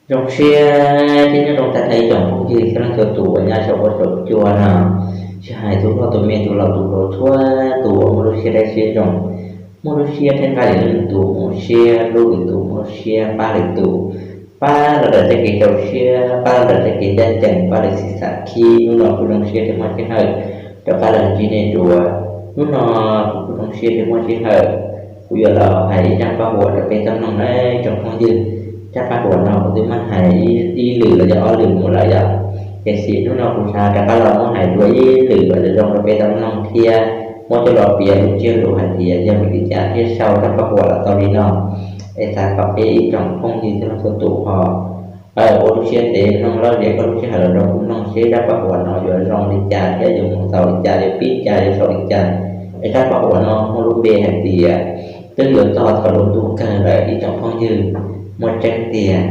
Zoo siab thiab nyob zoo tag nrho ib tsoom phooj ywg txhua leej txhua tus uas nyob saum huab saum cua no, tsis hais tus hlob tus me tus laus tus hluas txhua tus uas muaj lub siab dawb siab zoo, muaj lub siab thiab nqa lwm tus, muaj siab hlub lwm tus, muaj lub siab pab lwm tus, pab los ntawm txoj kev rau siab, pab los ntawm txoj kev ncaj ncees, pab lwm txoj kev xav khib. Hnub no kuv zoo siab thiab muaj sij hawm rov qab los ntsib nej dua. Hnub no kuv kuj zoo siab thiab muaj sij hawm, kuv yuav los hais ib zaj paj huam rau peb tau mloog nawb tsoom phooj ywg. Zaj paj huam no kuv twb muab hais ib lwm los yog ob lwm mus lawm yom, tiam sis hnub no kuv xav rov qab los muab hais dua ib lwm los zoo rau peb tau mloog thiab muab coj los piav lub ntsiab lus hais tias yog vim li cas thiaj sau zaj paj huam los tau li no. Es xav kom peb ib tsoom phooj ywg txhua leej txhua tus ho ua lub siab ntev mloog lawm, es koj lub sij hawm los nrog kuv mloog seb zaj paj huam no yuav zoo li cas thiab yuav mus txaus li cas, yuav pib li cas, yuav xaus li cas. Es zaj paj huam no muaj lub npe hais tias twb yuav txog thaum lub ntuj kawg lawm ib tsoom phooj ywg. Muaj tseeb tiag,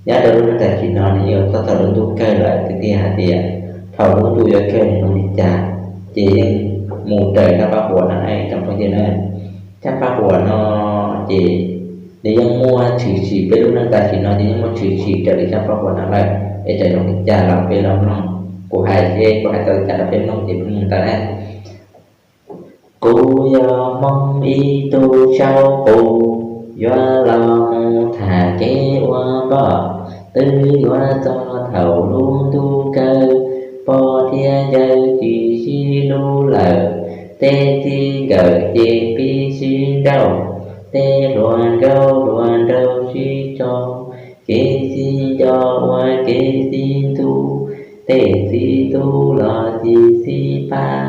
nyob rau lub neej tam sim no nws yuav txog thaum lub ntuj kawg lawm tiag tiag hais tias thaum lub ntuj yuav kawg nws zoo li cas, ces yeej mus raws zaj paj huam no ib tsoom phooj ywg na. Zaj paj huam no ces nws yeej muaj tshwm sim, peb lub neej tam sim no ces yeej muaj tshwm sim raws li zaj paj huam no lawm. Es txawm zoo li cas los peb los mloog, kuv hais seb kuv hais tau li cas rau peb mloog ces peb mloog tau na. Kuv yog Hmoob ib tug saub qus, yuav los mus tham kev ua npoj, twb yuav txog thaum lub ntuj kawg, pog thiab yawg tsis sib hlub lawm, tej txij nkawm ces pib sib nrauj, tej hluas nraug hluas nraug sib tso, kev txij nco ua kev txij ntuj, tej txiv tub los tsis sib pab,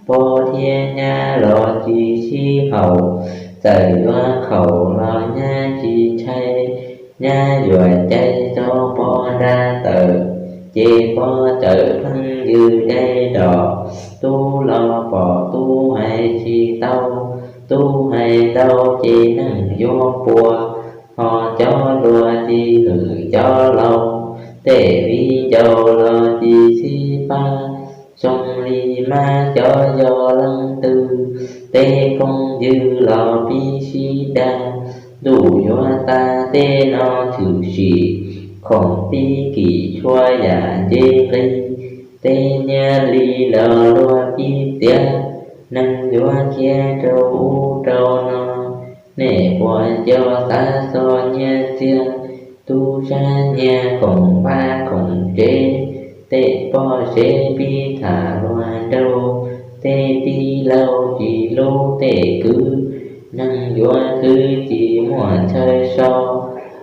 pog thiab nyab los tsis sib haum, txawm yuav khaum los nyab tsis ntshai, nyab yuam cai tso pog nra tawm, ces pog txawm pheej yws dai dos, tub los pom tub hais tsis tau, tub hais ntau ces neeg yuav puas, ho cov hluas tsis hwm cov laus, tej viv ncaus los tsis sib pab, zoo li mab cov yog leej twg, tej phooj ywg los pib sib dag, ntuj yuav tas tej no tshwm sim, khoom tib kim txhua yam nce nqi, tej nyiaj li los luag pib txiav, neeg yuav khiav rau ub rau no, nej puas nco xav txog nyiaj txiag, tub sab nyiag khoom vaj khoom tsev, tej poj sev pib tham hluas nraug, tej tij laug tsis hlub tej kwv, neeg yuav khwv tsis muaj chaw so,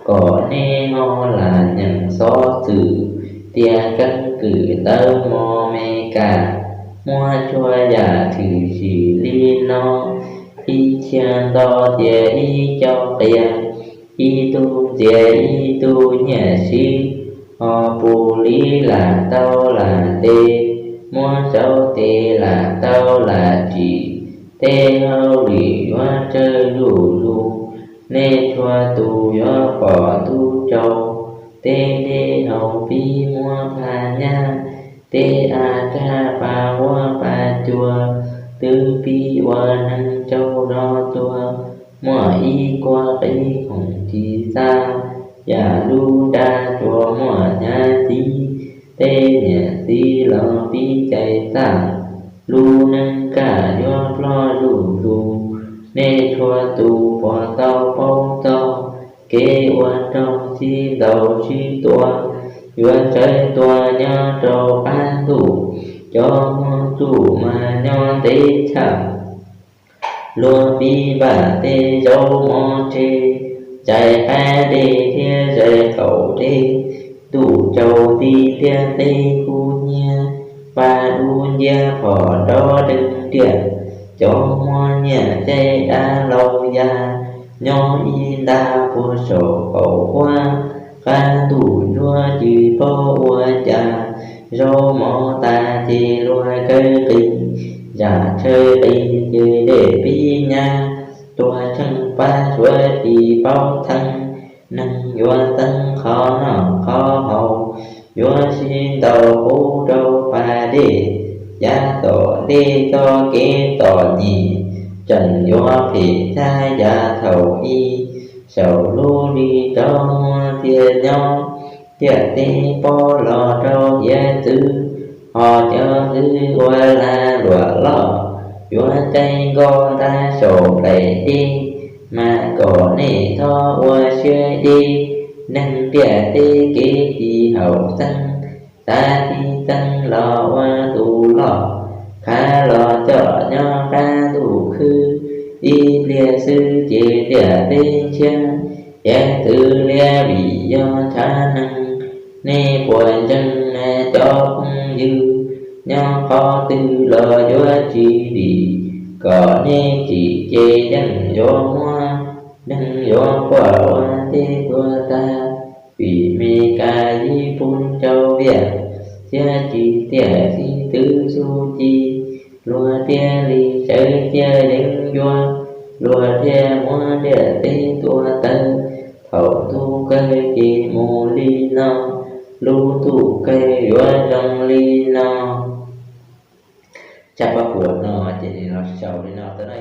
kom nej ho lam nyeem xov xwm, tias keeb kwm ntawv mos Mes Kas, muaj txhua yam tshwm sim li no, ib txhia nto tias ib co qias, ib tug ntxias ib tug nyiaj siv, ho pus liv lam tau lam ntes, muab rau tes lam tau lam tsim, tej hauj lwm yuav tsawg zuj zus, nej txhua tus yuav pom ntuj tsaus, tej dej haus pib muab pha nyab, tej a kaj pa huab pa cua, twb pib ua neeg tsaug zog tuag, muaj ib kuag qib khoom tsis xa, yam lub nra tsuas muaj hnyav txiv, tej niam txiv los pib cais txaj, lub neej kaj yuav ploj zuj zus, nej txhua tus puas tau paub txog, kev ua nraug sib ntaus sib tua, yuav tsawv tua nyob rau qab ntuj, cov muaj txuj mas nyob ntev tshaj, luag pib npaj tej zaub mov tsev, zais qab dej thiab zais qaum dej, ntuj tsaus nti thiab nqe kub hnyiab, vaj dub nciab phom nrov deeg riam, cov muaj nyiaj caij dab laug ya, nyob ib nta puag saum qaum huab, qab ntuj ntsuab tsis paub ua cas, zaub mov tas ces luag kaw qis, zam tshaw qis ces dej pib nyab, tuag tsheej pab suav tsis paub theej, neeg yuav teeb qhov noj qhov haus, yuav sib ntaus qub rau pas dej, yav tom ntej txoj kev tom nyem, tseem yuav phem txhab yav thaum i, saum lub hli rov muag thiaj nyob, Ntiaj teb pob los rau hiav txwv, ho cov txwv ua lag luam loj, yuav caij nkoj ntab saum nplaim dej, mas kom nej txhob ua siab deb. Neeg ntiaj teb kev ci haum xeeb, xav tib txeeb los ua tus loj, khav los coj nyob qab ntuj khwb, ib pliag xwb ces ntiaj teb ntshiab, hiav txwv liab vim yog ntshav neeg. Nej puas ntseeg mas cov phooj ywg, nyob qhov twg los yuav tsis dim, kom nej tsim ces yeej yuav muab, neeg yuav quaj ua ntej tuag tag. Vim Mes Kas, Yij Pun, Ncau Viaj, Txiab Tsis Tiaj, Xib Twv Txuj Ci, luag thiaj li sawv cia yeeb ncuab, luag thiaj muab ntiaj teb tua tawg. Thaum ntuj kawg ces mus li no, lub ntuj kawg yuav zoo li no. Tsab pob kws no ces los xaus li no tau na.